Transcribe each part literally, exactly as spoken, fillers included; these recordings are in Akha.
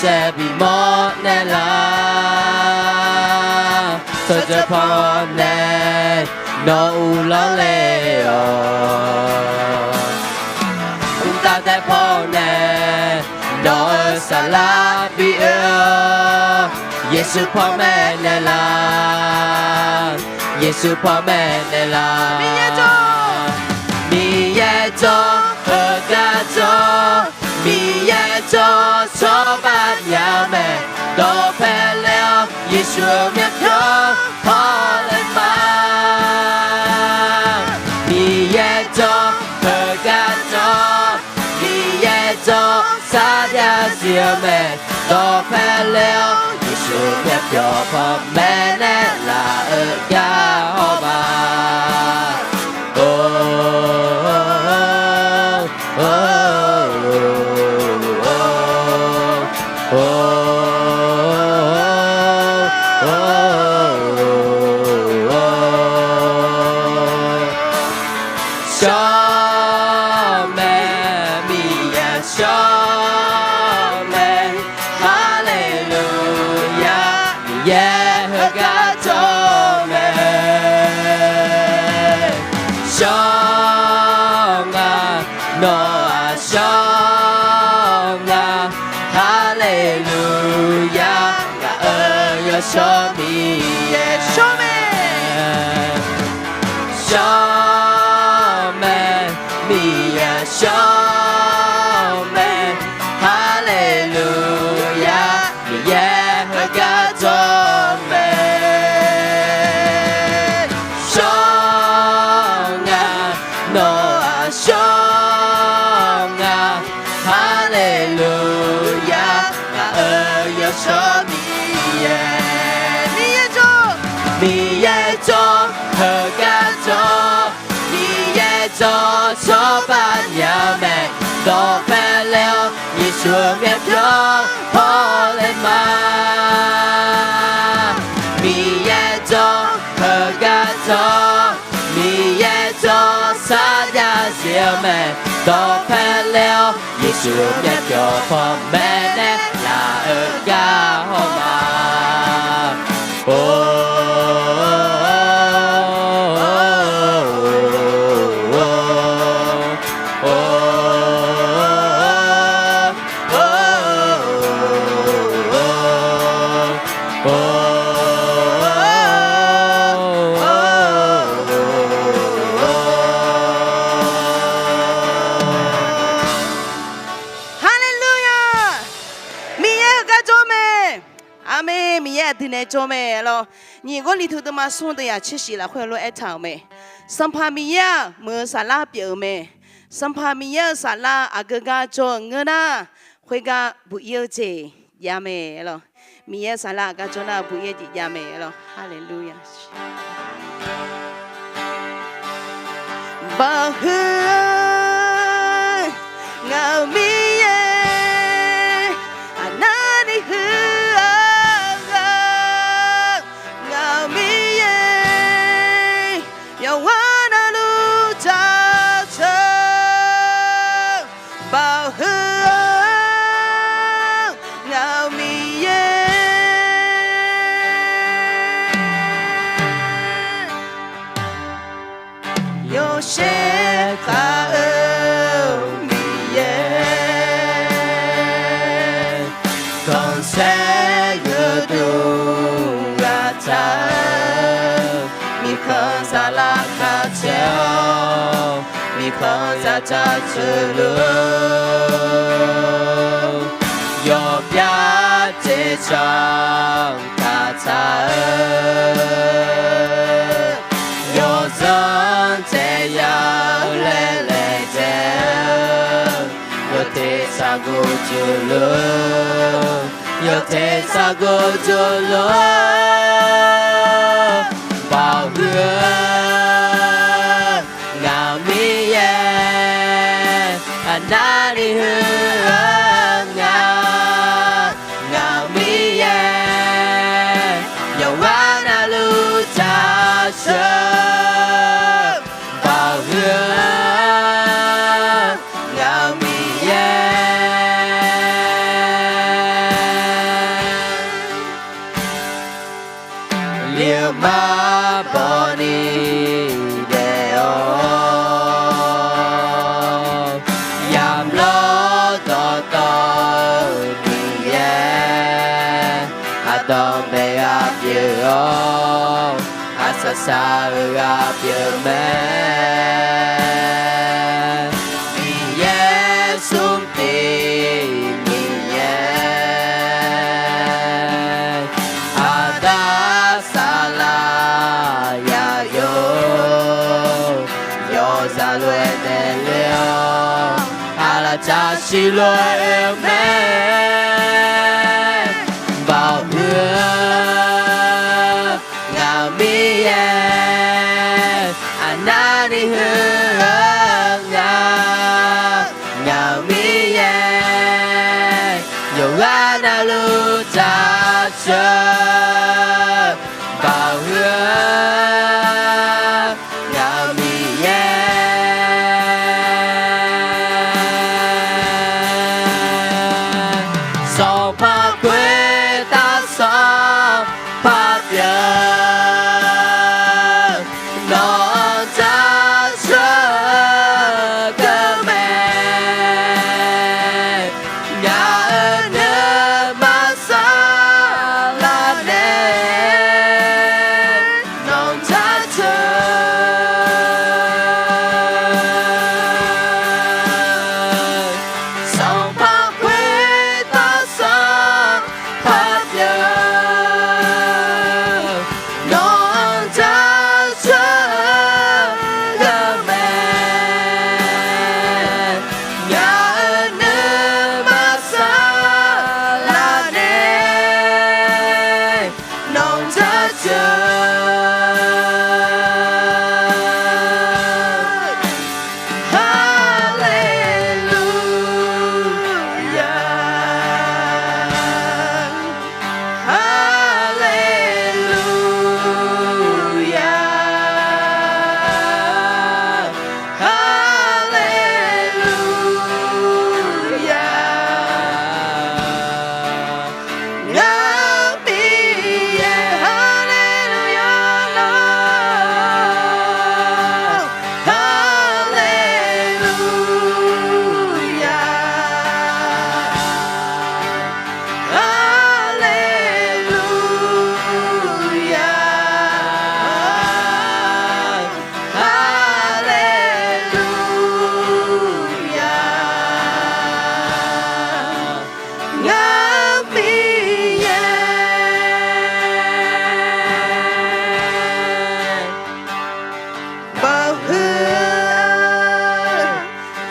saerbif mawr naeqlar, tsawrjeuq paw nae nawq uqlawr le-awq. Mqtav taev paw nae nawq-euq saflar bi oe-awr, Yeqsur paw mae naeqlar, Yeqsur paw mae naeqlar. Miqyaer jawr, Miqyaer jawr, heugar jawr, Miqyaer jawr, tsawrbar nya mae. Dawqpae laer-awr, Yeqsur-euq myavpyawq pawlaeq ma. Miqyaer jawr, heugar jawr, Miqyaer jawr, sarjax siq-eu mae. Dawqpae laer-awr, Yeqsur myavpyawq pawmaeq nae laf-eu gar hawr ma. Shawr mae, Miqyaer shawr mae, Haleluya, Miqyaer heugar jawr mae. Shawr nga, nawq-aq shawr nga, Haleluya, ngaq-euq yawshawr Miqyaer shawr mae. Shawr mae, Miqyaer shawr mae, Haleluya, Miqyaer heugar jawr mae. Shawr nga, nawq-aq shawr nga, Haleluya, ngaq-euq yawshawr Miqyaer. Miqyaer jawr, Miqyaer jawr, heugar jawr, Miqyaer jawr, tsawrbar nya mae. Dawqpae laer-awr, Yeqsur-euq myavpyawq pawlaeq ma. Miqyaer jawr, heugar jawr, Miqyaer jawr, sarjax siq-eu mae. Dawqpae laer-awr, Yeqsur myavpyawq pawmaeq nae laf-eu gar hawr ma. Haleluya! Miqyaer heugar jawr mae. Aqmeq. Miqyaer aqdui nae jawr mae lawr. Nyiq Gawrliqtu deuvma smr deuvyaq tser shif lafkhoer lof-aer aertaq-euq mae. Sanqpaq Miqyaer-aq, muiq-eu saflar pyeuf-euq mae. Sanqpaq Miqyaer-euq saflar aqgeu gar jawr-eu ngeur nar, khoergar buq ir-eu jeq jav mae lawr. Miqyaer-euq saflar aqgar jawr nar buq ir-eu jeq jav mae lawr. Haleluya. Baoq huiq-eu ngaq-euq Miqyaer, aqnavni huiq-eu ngaq-euq Miqyaer, yawqghaq navluf jaceuq-eu baoq huiq-eu ngaq-euq Miqyaer, yawshaef khav-eu Miqyaer, khanqsaer yawduq ghaq taq-eu, mirkhanq saflar khavcaer-awr, mirkhanq saflar taqtsuif luf, yawpyar tseqcawq khavtaq-eu, yawzanr taef ya-eu laer laejae-eu, yawteq saqguq tsuif luf, yawteq saqguq tsuif luf, baoq huiq-eu ngaq-euq Miqyaer, aqnavni huiq-eu ngaq, ngaq-euq Miqyaer, yawqghaq navluf jaceuq-eu baoq huiq-eu ngaq-euq Miqyaer, Dawqmaeq ghaq pyeuf-awr, aqsaq saq-eu ghaq pyeuf mae. Miqyaer smrtiv Miqyaer, aqda saqlaq yaq yov, yawzaq lof-aer daefle-awr, aqlaf tsaq siq lof-aer oe-eu mae. Baoq huiq-eu ngaq-euq Miqyaer, aqnavni huiq-eu ngaq, ngaq-euq Miqyaer, yawqghaq navluf taq ceuq. Baoq huiq-eu ngaq-euq Miqyaer, sanqpaq khoertav sanqpaq pyeuf, nawq-anr jaceuq-eu mae. Ngaq-euq nuima saflar nae nawq-anr jaceuq, sanqpaq khoertav sanqpaq pyeuf, nawq-anr jaceuq-eu mae. Ngaq-euq nuima saflar nae nawq-anr jaceuq. Haleluya, haleluya, haleluya. Ngaq-euq Miqyaer, haleluya, haleluya, haleluya, haleluya. Ngaq-euq Miqyaer, baoq huiq-eu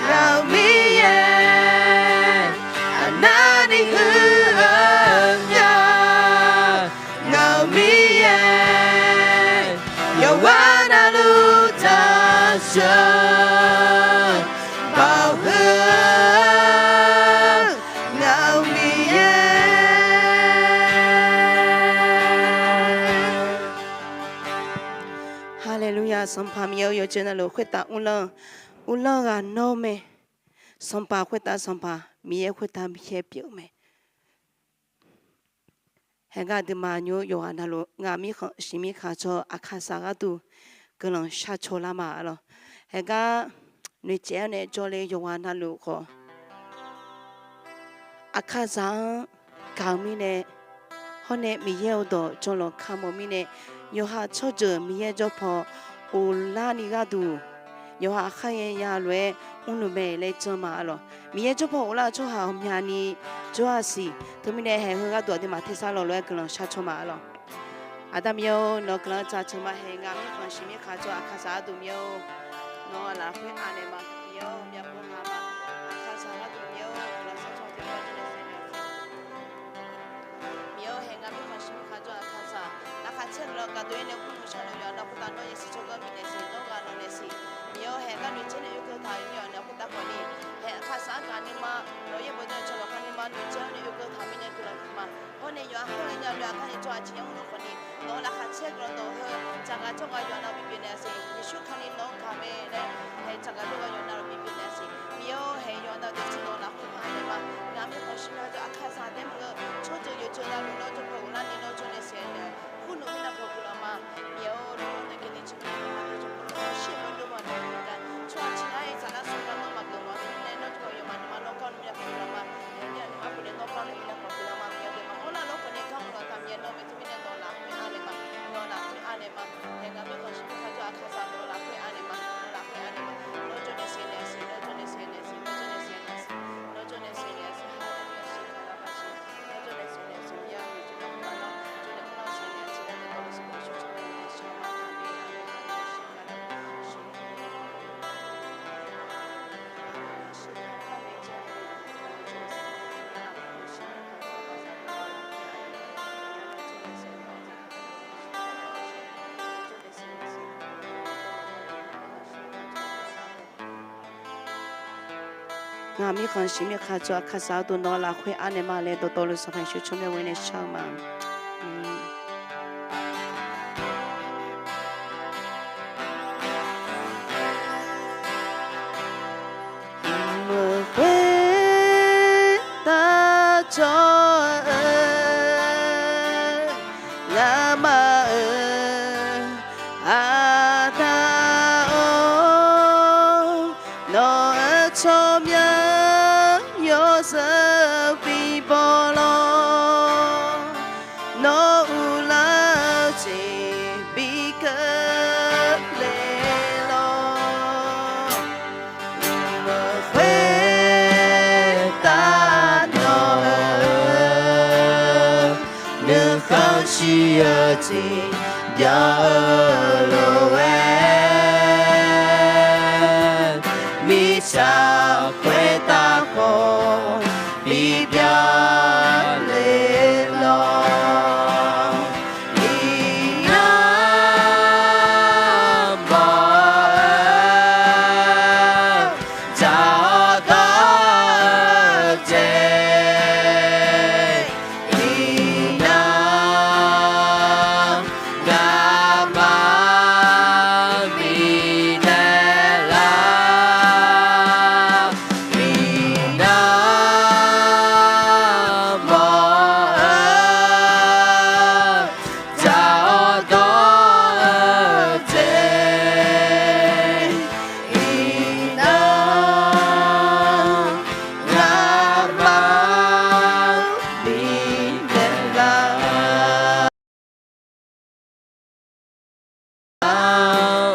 ngaq-euq Miqyaer, aqnavni huiq-eu nya, ngaq-euq Miqyaer, yawqghaq navluf taq sheuq, baoq huiq-eu ngaq-euq Miqyaer. Haleluya! Sanqpaq Miqyaer-eu, yawqjeq navluf khoertav uvlanr-eu, uvlanr ghaq nawr mae. Sanqpaq khoertav Sanqpaq, Miqyaer khoertav Miqyaer pyeuf-eu mae. Haeqgar aqduimaf nymr yawqghaq navluf ngaq mirkhanq shiq mirkhanq jawr-eu Aqkaqzaq gharduq guiqlanq sharcaw lar ma lawq. Haeqgar noeqtsaev-awr nae jawrle yawqghaq navluf khawf, Aqkaqzaq-anr gaq-eu mirnae, hawr nae Miqyaer-euq dawq janlawq kamq-eu mirnae, yawqha tsawrjeuq Miqyaer jawrpaw uvlarni gharduq, yawqha kharya lof-aer mrluf mae laer jan ma lawq. Miqyaer jawrpaw uvlar-eu tsawrhaq ghawqmyani jawr-a siq. Teumirnae haeq heu gharduq aqduimaf tersar lawq lof-aer guiqlanq sharcaw ma lawq. Aqda Miqyaer-or, nawq-eu guiqlanq-anr jaceuq ma. Haeq ngaq mirkhanq shiq mirkhanq jawr-eu Aqkaqzaq gharduq Miqyaer-or, nawq-eu lafkhoer anaeq ma. Miqyaer-or, myavpov ngaq ma. Aqkaqzaq gharduq Miqyaer-or, guiqlanq sharcaw tiqkawv jir nae saef naeq-eu Miqyaer-or, haeq ngaq mirkhanq shiq mirkhanq jawr-eu Aqkaqzaq, laqkhaq caer guiqlanq gaqdoer-aer nae mrluf sharnoeq yaf-eu navluf khoertav nawr yasiq tsawrganr bifnaeq siq, nawr ghaq nawq naeq siq. Miqyaer-or, haeq gar noeqtsaev nae oekeuv taq-eu aqyawf naeq-aer khoertav khawf ni, haeq Aqkaqzaq-anr gaq ni ma, nawq yaerbof dawr-eu tsawrhaq kharni ma noeqtsaev-awr nae oekeuv taq mirnae guiqlanq huiq ma. Hawr nae yawqha khoer nya lof-aer aqkar nae jawr-eu aqjeq yamr luf khawf ni, nawq-eu laqkhaq caer guiqlanq dawq heu, tsaqgaq jawrgaq yawqha navluf bipyeuf naeq-a siq. Yeqsur Kali nawq-anr gaq mae laer, haeq tsaqgaq jawrgaq yawqha navluf bipyeuf naeq-a siq. Miqyaer-or, haeq yawqha navluf daefzir nawq-eu lafkhoer anaeq ma. Ngaq mirkhanq shiq mirkhanq jawr-eu Aqkaqzaq taef maqngeur, tsawrjeuq yawqjeuq navluf nawr jawrpaw uvlarni nawr jawr nae siq-aer nae, khurnawq mirnav paw guiqlanq ma. Miqyaer-or, nawr-anr nae keuvni tsawrmyanr maqngeur, shir-eu maqngeur, maqngeur gar, tsawrhaq tiq nar-aer saflar smr gar nawr maqgeuf mawf-eu mirnae, nawr jawrpaw yawqha nuima nawr gar-eu mirnav paw guiqlanq ma. Haeq mirnav nuima khof nae nawr gar-eu mirnav paw guiqlanq ma. Miqyaer-or, daef maqngeur nar lawr khawf ni gar-eu lawq taq Miqyaer nawr Ngaq mirkhanq shiq mirkhanq tsov-aq, kakhof-eu dawq nawq-eu lafkhoer arnaeq ma laer dawqtawvluf Sanqpaq Yeqsur tsawrmyanr ghoe nae shar-eu ma. Meuq khoertav jawr-eu ngamaf-euq Aqda-or, nawq-euq tsawrmyanr yawzeu bi baw lawr. Nawr uvlanr-eu jeq bi keuvle lawr. Meuq khoertav nawq-eu nuikhanr shir-eu jeq byan-eu lof-aer, mirtsaq khoertav khawf bi byan le lawr. Iqnan mawr-eu dzaq-awr dawr-eu jeq, iqnan ngamaf bifnaeq lar. Iqnan mawr-eu dzaq-awr dawr-eu jeq, iqnan ngamaf bifnaeq lar.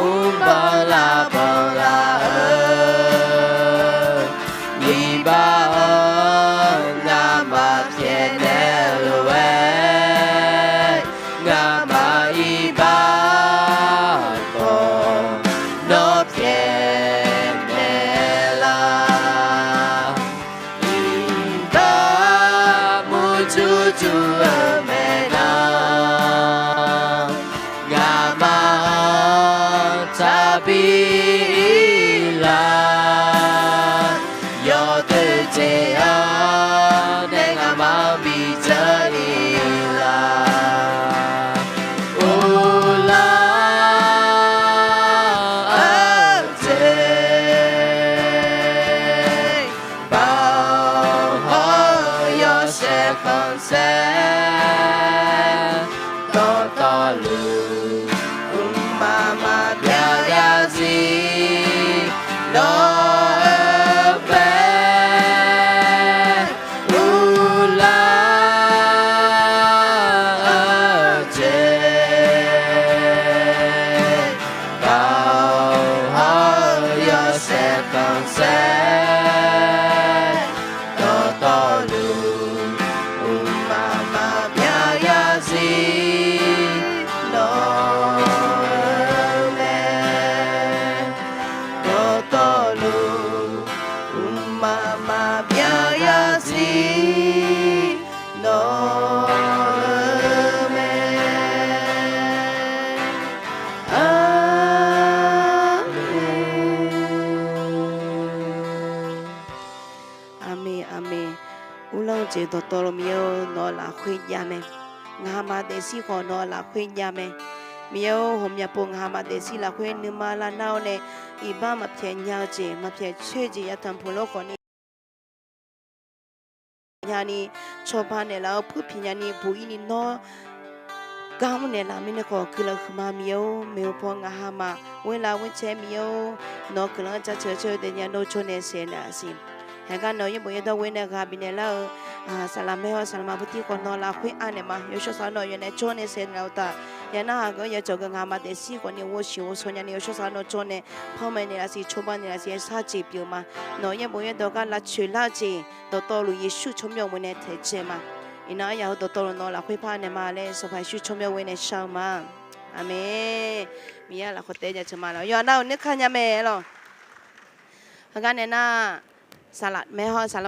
Uvbanq lavbanq laf-eu iqbax-anr ngamaf pyaeqnaeq-eu lof-aer, ngamaf iqbax khawf nawr pyaeqnaeq lar. Iqbax murjur jur-eu maeqnan, ngamaf-anr taqbi lar. Yawdoer jeq-anr nae ngamaf-anr bi dzeur-ir lar. Uvlanr-eu jeq, baoq hawr-eu yawshaef khanqsaer, dawqtawvluf mqmaq maqbyav zarzir nawr-eu mae. Uvlanr-eu jeq, baoq hawr-eu yawshaef khanqsaer, dawqtawvluf mqmaq maqbyav zarzir nawr-eu mae. Dawqtawvluf mqmaq maqbyav zarzir nawr-eu mae. Aqmeq. Aqmeq, aqmeq. Uvlanr-eu jeq dawqtawvluf Miqyaer-or, nawq-eu lafkhoer jav mae. Ngaqha maf daefzir khawf nawq-eu lafkhoer jav mae. Miqyaer-or, ghawqmya pov ngaqha maf daefzir lafkhoer nuima lavnar-awr nae iqbax maqpyaeq nya-eu jeq maqpyaeq coer-eu jeq yatanq puq lor khawfni nya ni, cawba naeqlaf-eu puirpiq nya ni buq-ir ni nawr gar mr naeqlaf mirnae khawf guiqlanq huiqma Miqyaer-or, maeqhu paw ngaqha maf ghoer lav ghoer caer Miqyaer-or, nawq-eu guiqlanq-anr jaceuq-eu caer-eu daefnya nawr jawr nae saeqnaeq-a siq. Haegar nawq-eu yaerbof yaerdawr ghoer nae ghaq bifnaeq lar-eu saqlaq maer hawr saqlaq ma putir khawf nawq-eu lafkhoer anaeq ma. Yawshawr saqlaq nawq-eu yawf nae jawr nae saeqnaeq-eu uqtaf, ya narhaq gaq-anr ya cawq gaq ngaqha maf daefzir khawfni ghovshiq ghovshaw nya ni yawshawr saqlaq nawq jawr nae parmaeq naeqlaf siq, cawba naeqlaf siq, aer sar jeq pyeuf ma. Nawq-eu yaerbof yaerdawr gar lavcoeq lar-eu jeq dawqtawvluf Yeqsur tsawrmyanr-eu moeq nae taeq cae ma. Iqnan aryaq heu dawqtawvluf nawq-eu lafkhoer par naeq ma laer Sanqpaq Yeqsur tsawrmyanr ghoer nae shar-eu ma. Aqmeq. Miqyaer lafkhoer taef jaceuq ma lawq. Yawqha nar-eu nuikar nya mae lawq. Heugar nae nar, saqlaq maer hawr saqlaq